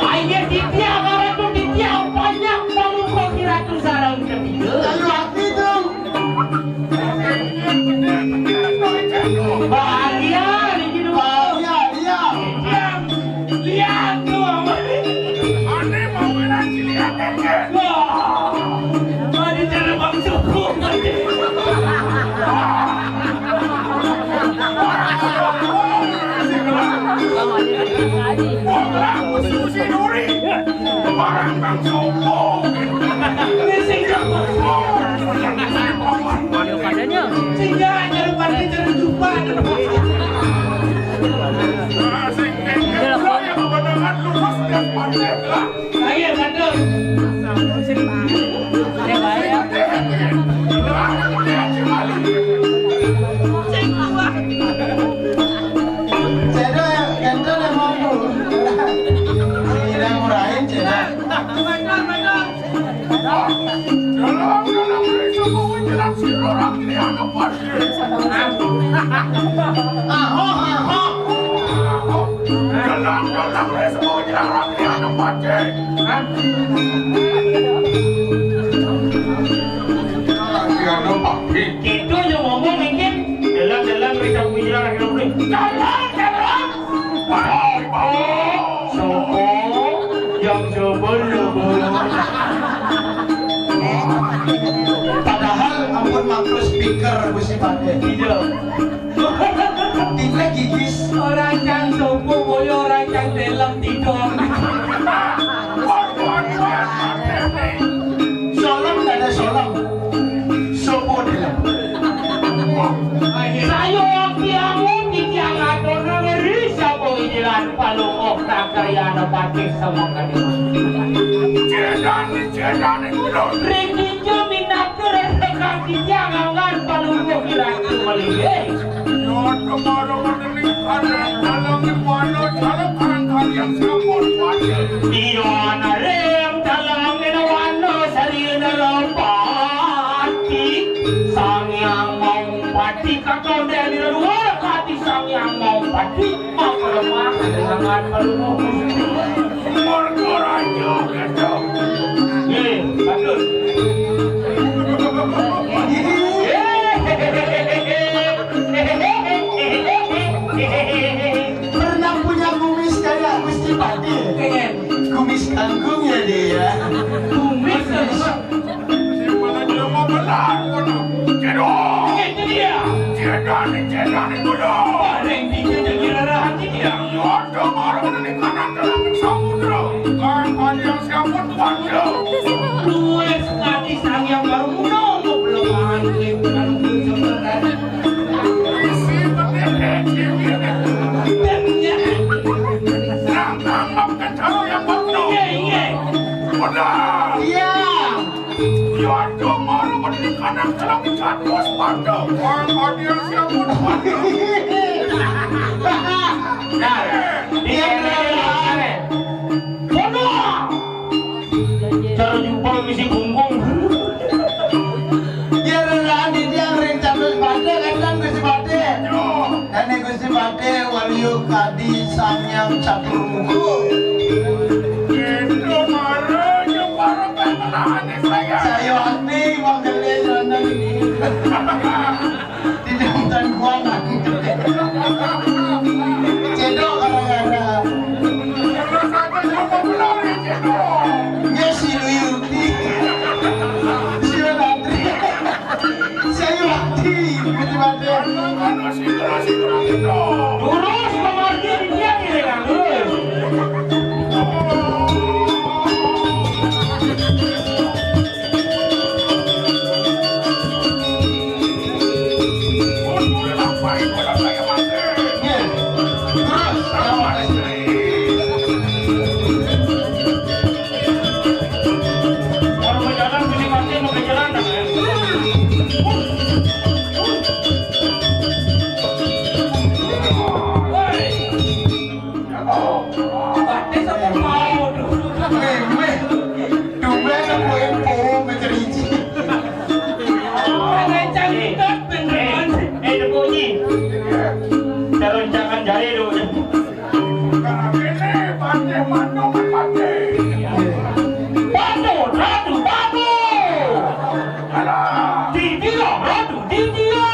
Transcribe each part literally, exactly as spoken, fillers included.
Aye titiang, Ratu titiang, banyak balungkung Ratu sareng ketiga. Lalu hati tu. Bahagia di hidup. Bahagia, iya. Yang lihat tu apa? Ane mau ngaji lihat aja. Wah, mari cara bang suku. Wah, aku susi duri. Barang bang suku. Ini sing Padanya. Sehingga hanya lupa di terjumpa. Ayo, satu. Cedok, cedok yang mampu. Tidak murahin, cedok. Dalam, dalam, dalam, dalam, dalam, dalam, dalam, Kita yang ngomong mungkin dalam-dalam kita punya akhirnya boleh. Dalam, dalam. Sopo yang sebel-sebel. Padahal ampun makro speaker Gusti Pade. Iya. Tidak gigis. Orang yang sopo boyo orang yang dalam tidur. Solom tidak ada solom. Sopo dalam. Saya waktu amun di tiang atono ngeri sapa idilan palungguh kakaryana patih sama kadiwa. Jedane, jedane kulo. Ring kinjo minaktu rasa kang titiang anggan palungguh kiratu malih. Yo, tomorrow Anak dalam wano dalam angkal yang sampun wajib. Iya, narem dalam ena wano sarina lompati. Sang Hyang Maung Pati katon dari luar kati Sang Hyang Maung Pati. Maka lemah dengan peluru. Murka raja kata. Eh, bagus. Pernah punya kumis kayak Gusti Pade? Pengen. Kumis kangkung ya dia. Kumis apa? Simpan aja mau benar, bodoh. Cedok. Itu dia. Cedok ni, cedok ni, bodoh. Paling tiga jadi rara hati dia. Bodoh, baru ni kanan dalam samudra. Kan panjang siapa tuan dia? Dua sekali sayang baru muda, mau pelemahan duit, kalau belum sebentar. Isi bendera, cewek. Nah, tanggap kencana yang baru. Iya, iya. Benar. Iya. Ya, dong, baru berdiri kanan, kalau jatuh, sepatu. Orang kau dia siapa, sepatu. Nah, iya, benar. Bodoh. Cara jumpa misi bungkung. Dia reraan di tiang ring catur sepatu, kan, kan, Gusti Pate. Dan Gusti Pate, Waluyo Kadi, Sang Hyang Catur Muka. Itu marah, yang para pengelahannya saya. Saya hati, Bang Gede, sana ini. Di dalam tangguangan. Cedok gara-gara. Terus aku cukup lari, cedok. Dia si Luyuti. Si Latri. Si Ayu Wakti. Gitu, Bang. Terus, terus, terus, terus. Terus, Bang Martin, dia kiri, Bang. Terus. Wéh, wéh. Tumben aku info menceriji. Ada cangkep beneran. Eh, eh, Depok Ji. Calon jangan jare dulu. Ini pandai mandong mati. Patu, ratu, patu. Alah. Di dia, ratu, di dia.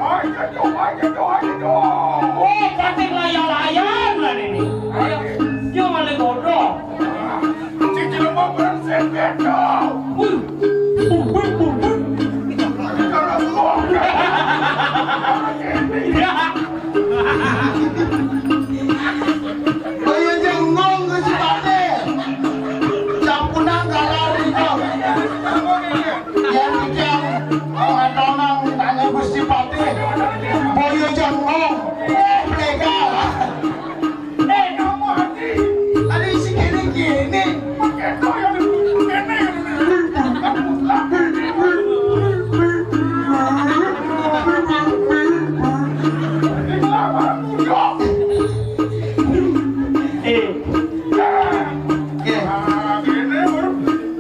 Ayo, ayo, ayo, ayo. Oh, patik layar-layar lah ini. Ayo. Dia malah bodoh. Sing jelema brengsek beda. Wih. Wih, wih, wih, wih. Kalau gua. Ya. Ayo jengong ke si Pate. Campunan galar itu. Yang bikin pengatonan tanya Gusti Pate. Boyo jengong. Eh, plegal. Eh, kamu hati. Ada isi gini-gini. Pakai toyo di sini. Eh. Eh. Nah, ini baru.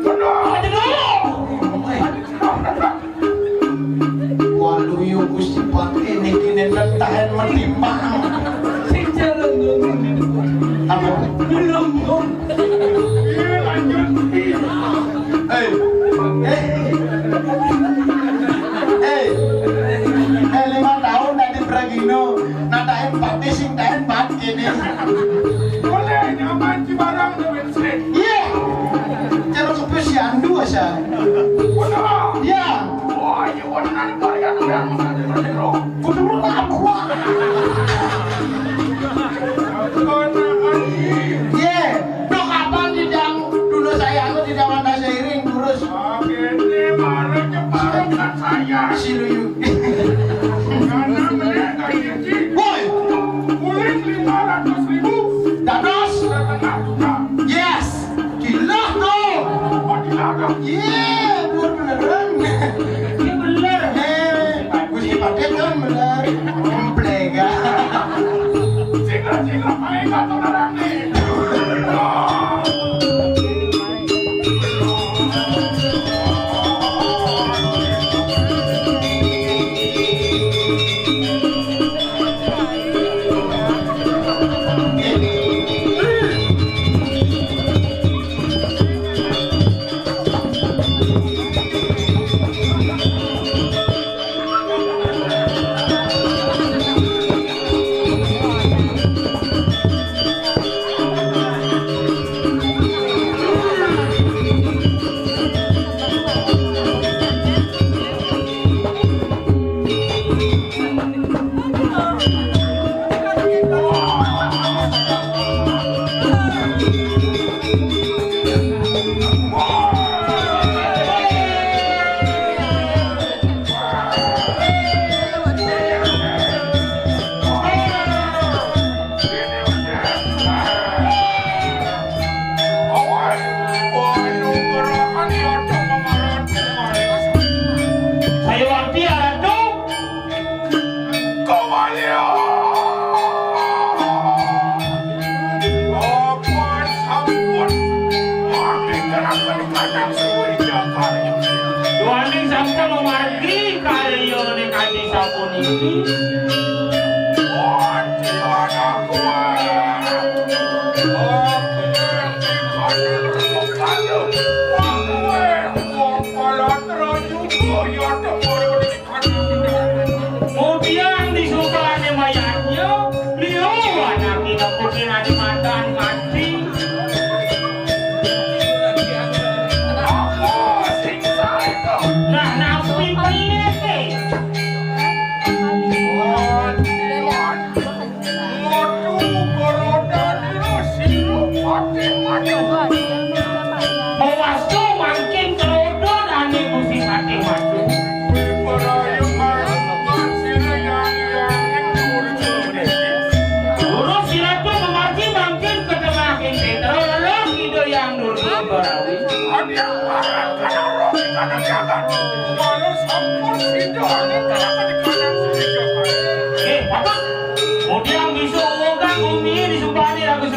Aduh. Aduh. Waluyo Gusti Pati niki nenten tahen metimbang. Sing jalan dulu. Apa? Belum, Om. Iya, lanjut. Eh, eh, eh, eh, lima tahun tadi Pragino, nah tahen pati sing tahen bat kene. Boleh nyaman Cibarang dengan sih. Iya. Cara kepe si Andu asa. Benar. Iya. Wah, iya benar, Pak, ya, yang mana, Pak, ya, Bro? Kudu lu apa? Iya. Dok, apa di dang dulu saya aku di dawan nasi iring terus. Oke, ini malah cepat saya. Si Luyu. Karena mereka ini. Woi. Kulit lima ratus ribu. Dados. Setengah juta. Yes. Gila tuh. Oh, gila tuh. Iya, bener beneran. Iya bener. Eh, bagus dipakai kan bener. Komplega. Singkat singkat paling satu orang nih. Saya waktu ya, Ratu. Kembali. Apa sampun? Mati kenapa dikandang suwi jakarnya? Duaning sampun memargi kaya ning kanthi sapuniki. Mati anakku. Aku ngerti kandang suwi. Aku, eh, wong Palatra juga ya temurun. Mudian di subané mayatnya, liu anakné nepukin adi madan mati. Nah, napi piye? Waduh, korodan ira sirup.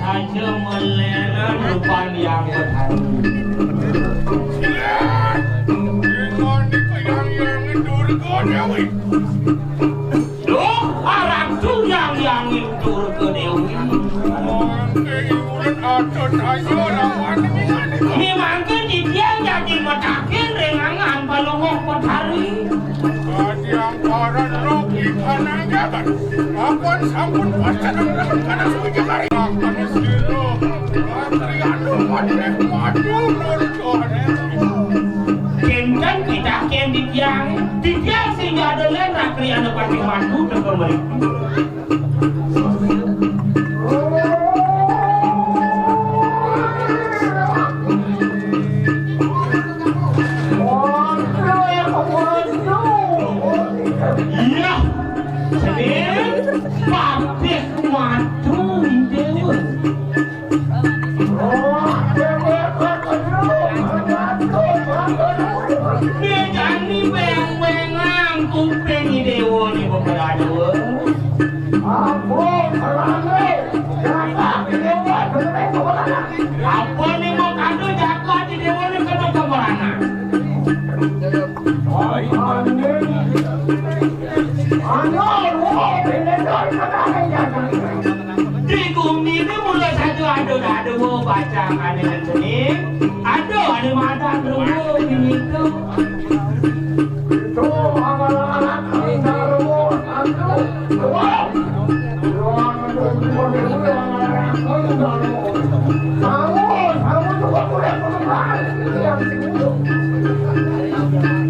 Saja melenan rupan yang berhati. Dengan dikayang-yangi Durga Dewi. Duh, arang tuyang yang ngintur ke Dewi. Mangke iwulan ada daya lawan dengan. Ini mangke titiang jadi matakin rengangan Palungguh Betari. Kadiang paran rogi kanang jagat. Apan sampun pacaran dengan kana suci kari. Akan sira. Atriano madhep madu nurjane. Kinten kita ken titiang. Titiang sing ada len rakri anu pati madu teka mriki. Iya, senin, patih madu, Dewa. Dia jani beng-bengan kuping Dewa ni beberapa. Ampun, terlambat. Jagat di Dewa, bener-bener. Apa ni mau kado jagat di Dewa ni kena kemana? Di gumi ni mula satu ada dah ada mau baca kane seni. Ada ada madan dulu ini tu. Itu amal-amal kita.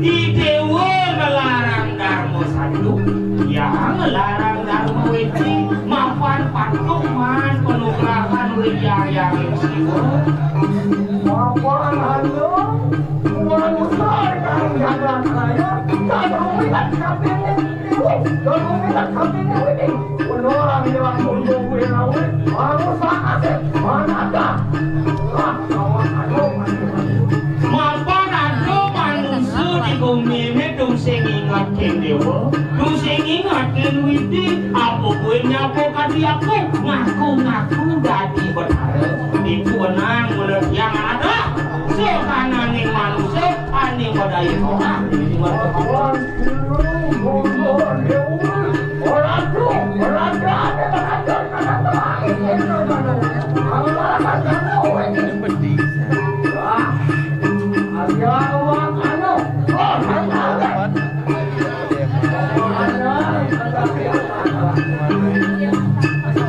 Idewa ngelarang Dharma Satu, yang ngelarang Dharma Weti, mapan patung man penugrahan Widya yang Siwa. Mapan anu, manusia yang jagat raya, tak rumit kambing ini, tak rumit kambing ini. Orang yang tunduk wirawe, manusia asik, manata. Mapan ada manusia di gumi ni tung sing ingat ken Dewa, tung sing ingat ken Widi, apa kuwi nyapa kadi aku, ngaku-ngaku dadi betara. Itu wenang mula tiang ada. Sekananing manusia, aning bedaya orang.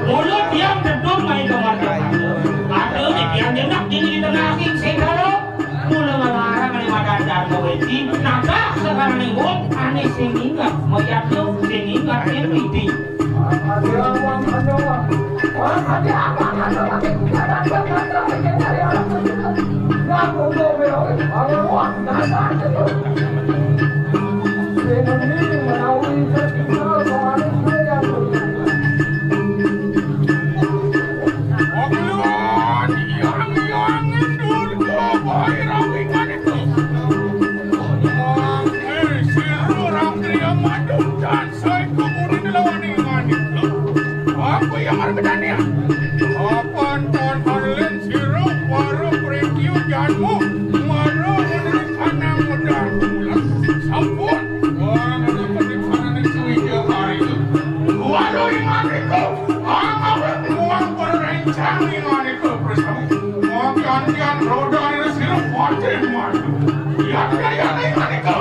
Mula tiang tedun mai kamar. Ada ni tiang jenak dini di tengah king segala. Mula ngelarang ni madan dan maweti. Nata sekarang ni wong ane sing ingat. Mayat tu sing ingat yang witi. Saya kemudi lawan ingan itu. Apa yang harus bertanya? Apa anton Harlin sirup baru preview janmu? Baru menurut kanang modal bulan. Sampun. Wah, ada pendidikan itu hijau hari itu. Waduh, ingan itu. Wah, awet uang berencang ingan itu bersama. Wah, gantian roda ini sirup watin, Wan. Iya, iya, iya, ingan itu.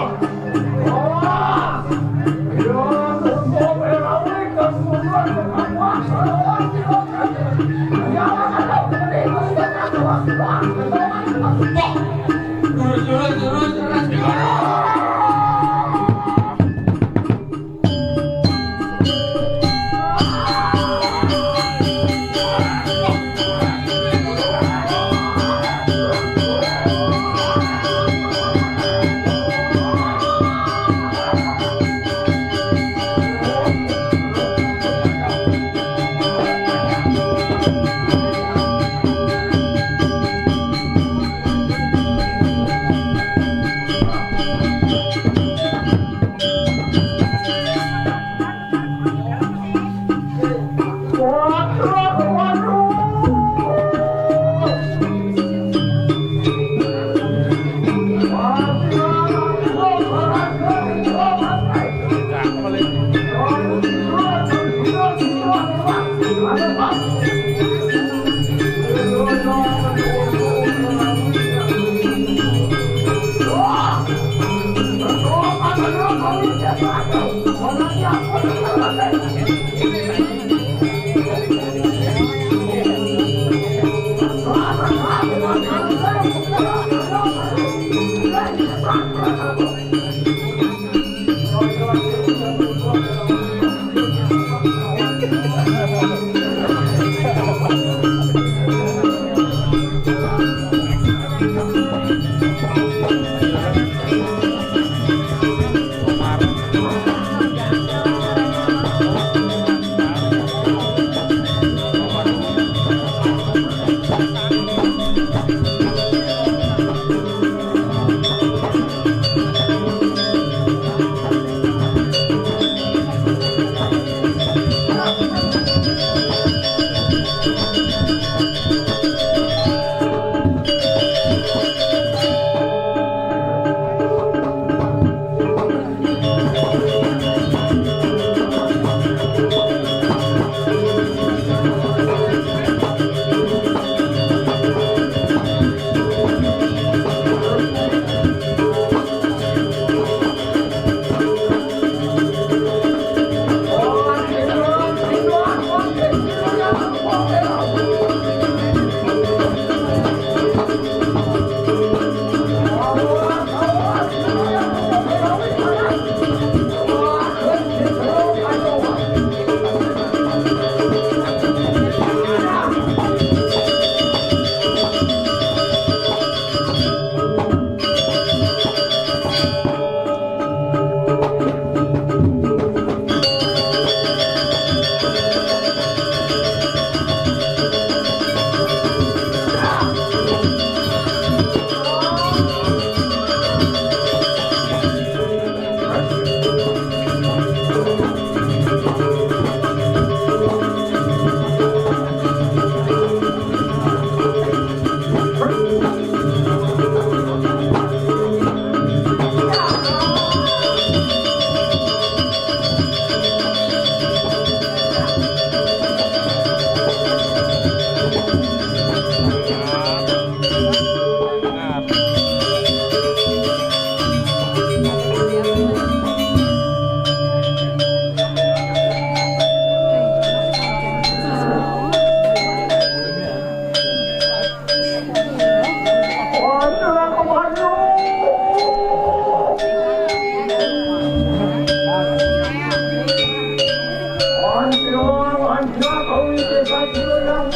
Hmm?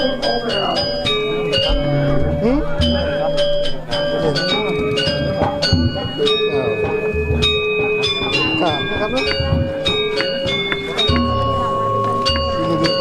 Nah, ini kan. Ini dia.